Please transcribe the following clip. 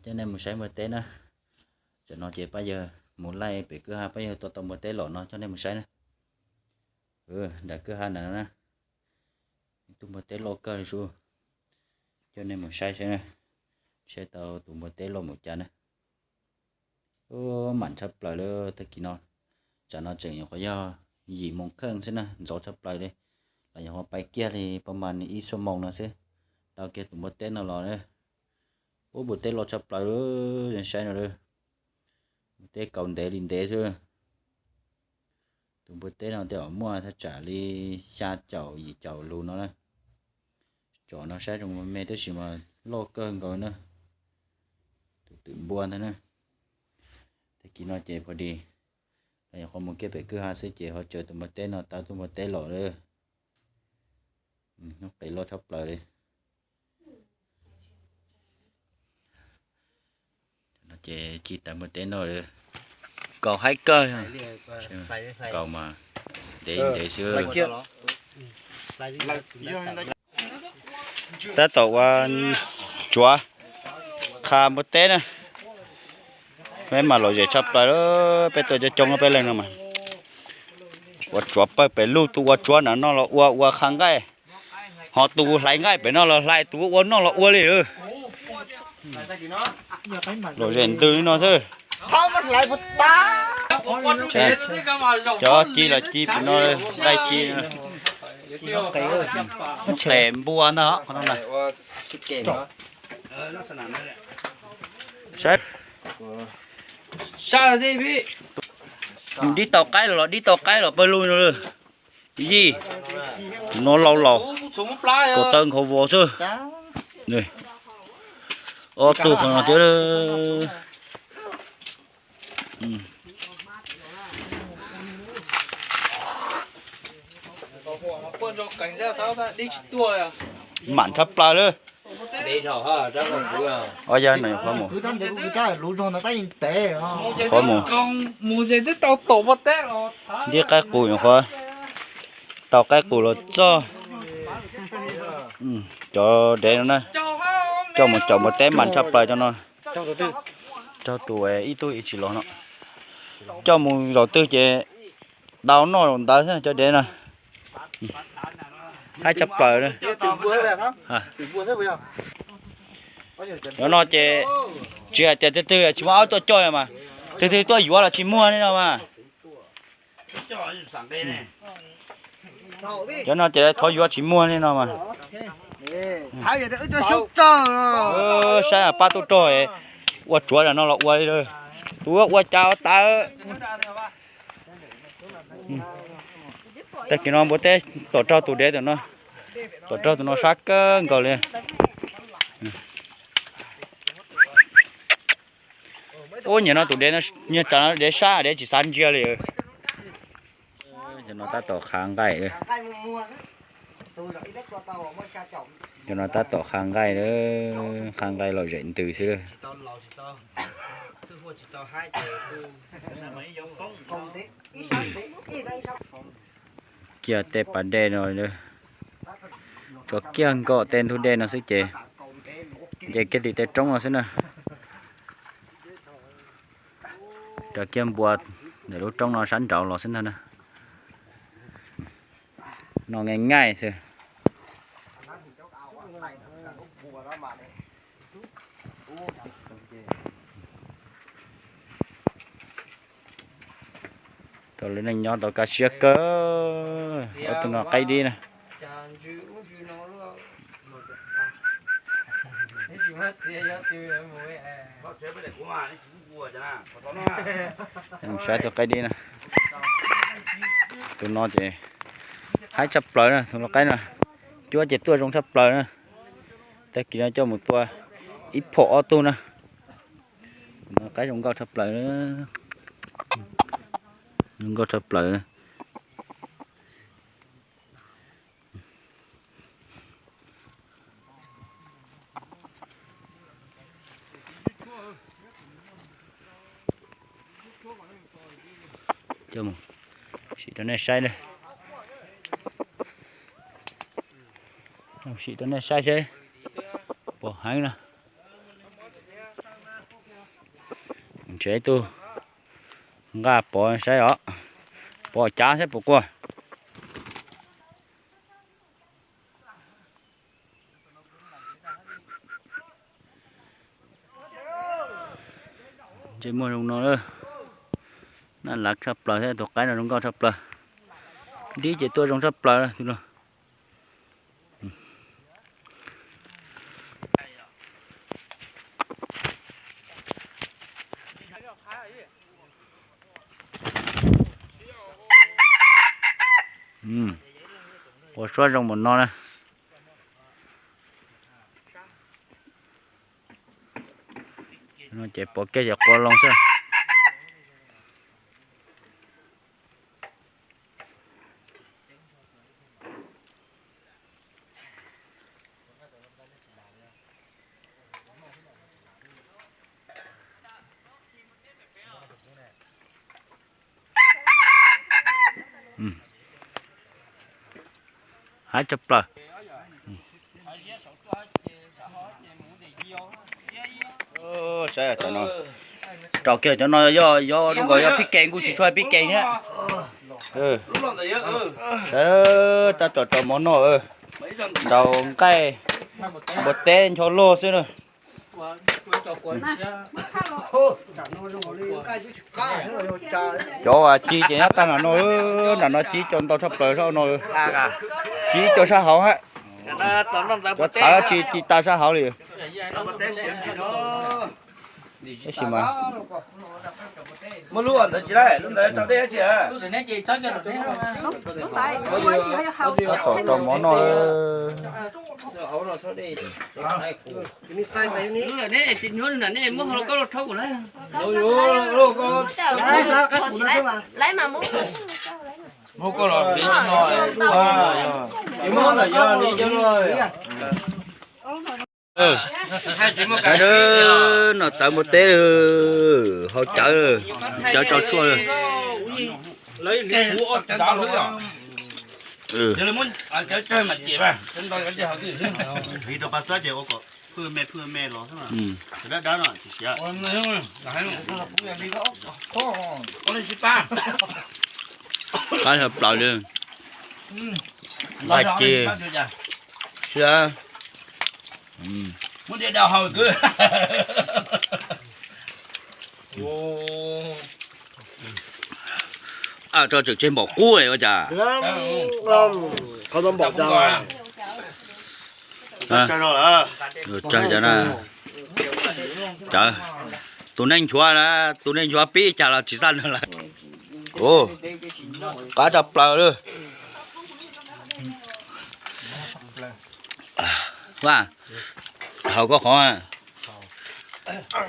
Coj nej mus saib npua teb na. Tam no ces pab yawg mus laij pem kwj ha, pab yawg tua tau npua teb los no coj nej mus saib na. Nram kwj ha na, ib tug npua teb loj kawg li sub. Coj nej mus saib saib na, saib tau tus npua teb loj mus cas na. Ub, mam tshaj plaws li tag kis no. Tsam no tseem nyuam qhuav yog yim moos kheej xwb na, ntxov tshaj plaws li. Los nyuam qhuav pais kiag li pab mas ib xuab moos no xwb, tau kiag tus npua teb no los na. Ub, npua teb loj tshaj plaws li, saib no, npua teb kaus ntev li ntev xwb. Tus npua teb no tej zaum muaj thaj tsam li xya caum yim caum lus no na. Tsom no saib zoo me tab sis mas loj kawg nkaus na. Tus twm npua ntag na. Tag kis no ces pha dis, los nyuam qhuav mus kiag pem kwj ha xwb ces ho tsaws tus npua teb no tau tus npua teb los lawm. Hnub qes loj tshaj plaws li. Ces ci tas npua teb no, kaus haib kawg, kaus mas ntev ntev xwb. Tab tom ua tsuav qha npua teb na. Peb mas lom zem tshaj plaws, peb tuaj coob coob peb leeg no mas. Ua tsuav pawg pem lug, tus ua tsuav na noj los ua, ua qha nqaij, ho tus hlais nqaij pem no los hlais, tus ua noj los ua li. Lom zem ntws li no xwb. Cov ci los ci pem no, nqaij ci. Qes npua ntag qhov no na. Saib, dib tau qaib los, dib tau qaib los pawg lug no. Yij, tus no laus laus, kaus taw nkhaus vos xwb. Ob tug qhov no thiab. Mam tshaj plaws lawm. Ob yog no qhov mus, qhov mus. Ntiab qaib qus nyuam qhuav tau qaib qus los txog. Cov dev no na, coj mus caum npua teb mas tshaj plaws cov no. Raug tus ib tug ib tsis los no, coj mus zaum twg ces tau noj zaum ntawd xwb cov dev no. Haib tshaj plaws. Cov no ces tsis hais tias twg twg tsis muaj aub tuaj coj mas, twg twg tuaj yuav los tsis muag li no mas. Cov no ces thov yuav tsis muag li no mas. Saib pab tub rog, ua tsuav no los ua li, tus ua cas ua tas. Tag kis no npua teb tom raug tus dev tom no, tom raug tus no sab kawg nkaus li. Ub, nyiam no tus dev, nyiam tsam no dev sab dev tsis xav ntsia li. Cov no tab tom qha nqaij. Cov no tab tom qha nqaij, qha nqaij lom zem ntws xwb. Kiag tej pas dej no, tsuas kiag nkaum tej ntug dej no xwb ces nce kiag tim tej roob no xwb na. Rau kiag npua ntawm lub roob no sab nraud los xwb ntag na. No nqaij nqaij xwb. Tau lawv neej nyob tau kaj siab kawg. Ob tug no qaib dib na. Saib tus qaib dib na. Tus no ces haib tshaj plaws na, tus no qaib no cuab ces tuaj zoo tshaj plaws na. Tag kis no coj mus tua ib phom ob tug na. Tus no qaib zoo nkauj tshaj plaws, zoo nkauj tshaj plaws. Coj mus sim rau nej saib na. Sim rau nej saib seb puas heev na. Ntshe ib tug nqaj pov saib os, pov cav saib puas quaj. Ntsej muag zoo no, naj lav tshaj plaws thiab, tus qaib no zoo nkauj tshaj plaws. Dib ces tuaj zoo tshaj plaws tus no. Ua suab zoo npaum no na. No ces pov kiag ces qua loo xwb. Haib tshaj plaws. Saib cov no, rau kiag cov no yog, yog zoo nkaus yog pib kees, kuj tsis tshua pib kees thiab. Saib, tab tom rau mov noj, nraus nqaij, npua teb ncho loj xwb na. Cov uas ci ces nyob tag nram no, nram no ci cov ntau tshaj plaws sab no. Ci cov sab hauv hab. Cov tawv tsis ci tas sab hauv li. Tab sis mas tab tom rau mov noj. Noj tawv npua teb, hau cawv, cawv rau tshuaj. Qab sawv plaws li. Nqaij ci, siab. Tso tseem tseg npaum qub ua cas. Tus neej nchuav na, tus neej nchuav pib cas los tsis xaj nws lawm. Qab tshaj plaws li. Vaj, haus koj qhov.